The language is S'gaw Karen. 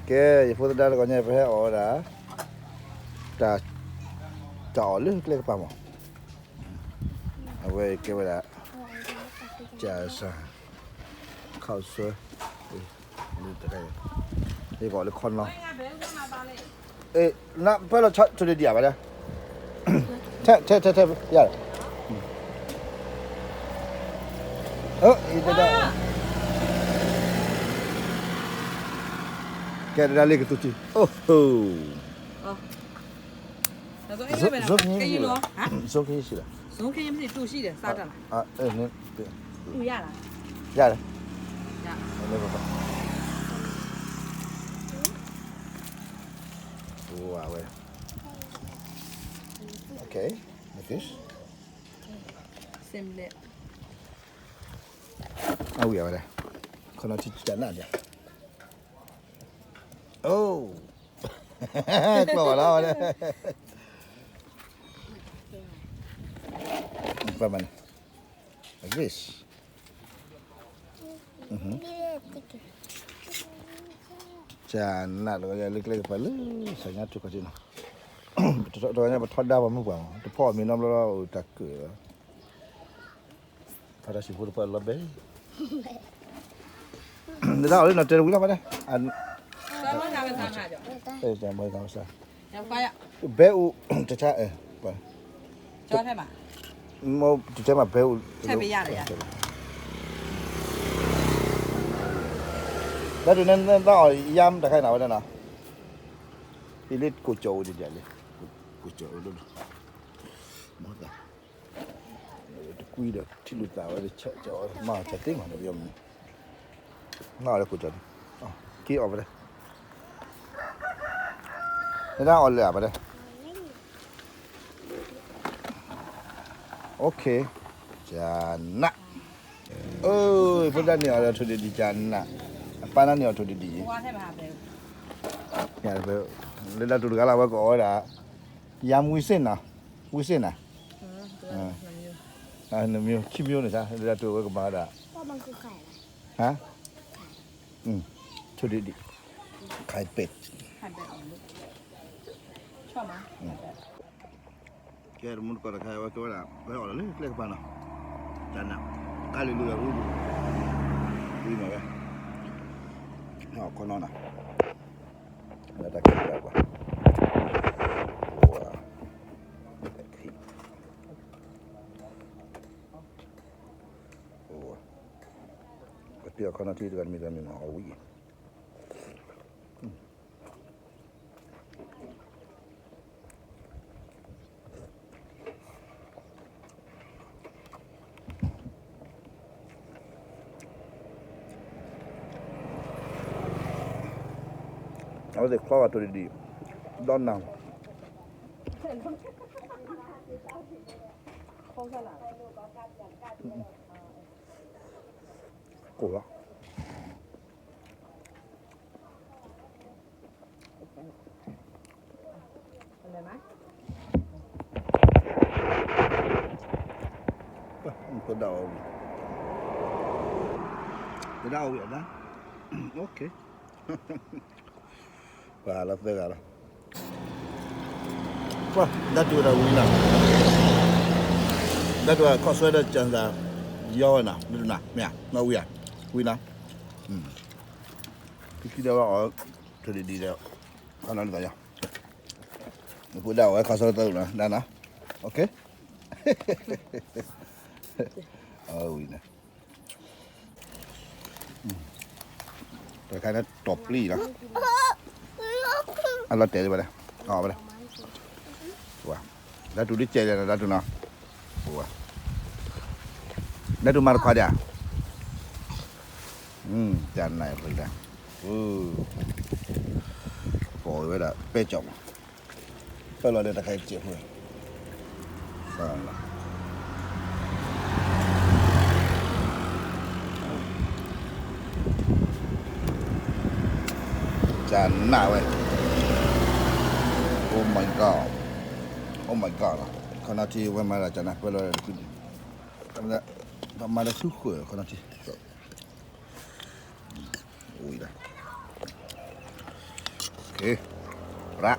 ကဲ, ယဖိသဒါတဂီၤညါ ပဟဲအီၣ်ဝဲဒၣ် တၢ်, တၢ်အီၣ်လၢကျဲကပၤမး, အဝဲကဲဝဲဒၣ် ကၠၣ်စၣ်, ခီၣ်ဆၢ, တခါအံၤ, ယကအီၣ်လၢခီနီၤ, နပၢလီၤဆီတဒံးဒံးဧါဘၣ်ဒီး, ထဲထဲထဲထဲ, ယၤ, ကဲဒၣ်လၢကသူထံ, အိၣ်ဟိ, ကယီၤ, ကယီၤလီၤ, ကယီၤလီၤ, တူၢ်ယၤလီၤ, ယၤလီၤ, ဝဲ, အဝဲဒၣ်, ခီနီၤထံကနၣ်ဒၣ်, အိၣ်, ကျီၢ်ဘၣ်လီၤဝဲဒၣ်, ပမၤန့ၣ်, အဂ့ၢ်, ကနၣ်လၢကျဲကပၤလၢ ဆၣ်ညါထုကီၢ်ထံနီၤ, တဂီၤညါပထီဒါပှၤမုၢ်ပှၢ်မး, တဖီအီၣ်မ့ၤနီတဘျီလီၤ, အိၣ်တၢ်ကၢၣ်, ဖါတၢ်စံၣ်ဖိတပှၢ်လီၤဘဲ, နဒၣ်အီၣ်လၢနီၢ်တဲတဝံၤလီၤဘၣ်ဒီး, ဘဲအိၣ်, တဆါ, တထဲမးဘဲအိၣ်, ဘဲတုၤနသးအီၣ်ယါမတခါနၤဝဲဒၣ်နီၤ, အံၤလၢကိၣ်ကၠီၣ်အိၣ်ဒံးဒၣ်လံ, ကိၣ်ကၠီၣ်အိၣ်လၢ, မတၤ တကွံဒီးထံလုၢ်သးဝဲတဆၢကၠီၣ်မး တသ့မး တပယီၤမနုၤ, နအီၣ်လၢကိၣ်ကၠီၣ်န့ၣ်, က့ၤအီၣ်ပဒဲ, နဒၣ်အီၣ်လၢအပဒဲ, အိၣ်ခ့, ကနၣ်, အိၣ် ဖိဒၣ်န့ၢ်အီၣ်လၢထိၣ်ဒံးဒံး ကနၣ်, အပၢ်န့ၢ်အီၣ်ထိၣ်ဒံးဒံး, လၢတၢ်တိၤတဂၤလၢအဝဲကအီၣ်ဝဲဒၣ်, ယၤမဝံစ့ၣ်နီၤ, ဝံစ့ၣ်နီၤ, နမ့ၢ်ခံမ့ၢ်န့ၣ် လၢတၢ်တိၤဝဲကမၤဝဲဒၣ်, ဟါ, ထိၣ်ဒံးဒံး, ခါပဲ့, ကဲ တမူတကိးတခါ အဝဲကဲဝဲဒၣ် ပှၤအီၣ်လၢကျဲကပၤနီၤ, တၢ်နး, ကါလံၤလူၤအူ, ဝံၤမးဝဲ, ဟဲအီၣ်ခီနီၤနီၤ, လၢတၢ်ကဲဝဲဒၣ်ပှၤ, အိၣ်ဝဲ, ပှၤတ့အီၣ်ခီနီၤထံတဂၤတမံၤတဂၤမံၤမး အီၣ်ဝံၤ အဝဲသ့ၣ်ချီဘၣ်ထိၣ်ဒံးဒံး, ဒီးနၤ, ကိၢ်လီၤ. ပဒၣ်အီၤဝံၤ, ပဒၣ်အီၤဝံၤအဒၣ်, ပှၤလၢသၢဂၤလီၤ. ပှၤဒၣ်တုၤဝဲဒၣ်ဝံၤနီၤ, ဒၣ်တုၤဝဲခီၣ်ဆွဲဒီးကၠၢ်သး, ယီဝဲနီၤ, ဒၣ်တုၤနၤ, မ့ၢ်ဧါ, နီၣ်ဝံၤဧါ, ဝံၤနီၤ, ခံခံဒီးဝဲအီၤ, ထိၣ်ဒံးဒံးဒီး, ခီနီၤလံသးယီ, နဖိဒၣ်အီၤဝဲခီၣ်ဆွဲသၢနီၤ, ဒၣ်နီၤ, အဝဲဝံၤန့ၣ် တခါန့ၣ်တီၢ်ပျံၤလီၤ, အလီၤတဲာ်လံဘၣ်ဒီး, အီၣ်ဘၣ်ဒီး, ဒၣ်တုၤဒ်ကဲဒၣ်နီၤ, ဒၣ်တုၤနီၤ, ဒၣ်တုၤမၤတခွါဒၣ်, တၢ်နါအံၤဖဲဒၣ်, ကိးဝဲဒၣ်ပဲကၠီၣ်မး, ပၢၢ်လီၤဒီးတခါအံၤစဲးဖိ ကနၣ်ဝဲ, Oh my God, Oh my God လီၤ, ခီနီၤထံဝဲမၤဒၣ်ကနၣ်ပၢၢ်လီၤဒီးတခုန့ၣ်, ပမၤဒီးဆူဃၢၤခီနီၤထံ, ဝံၤလီၤ, ရၣ်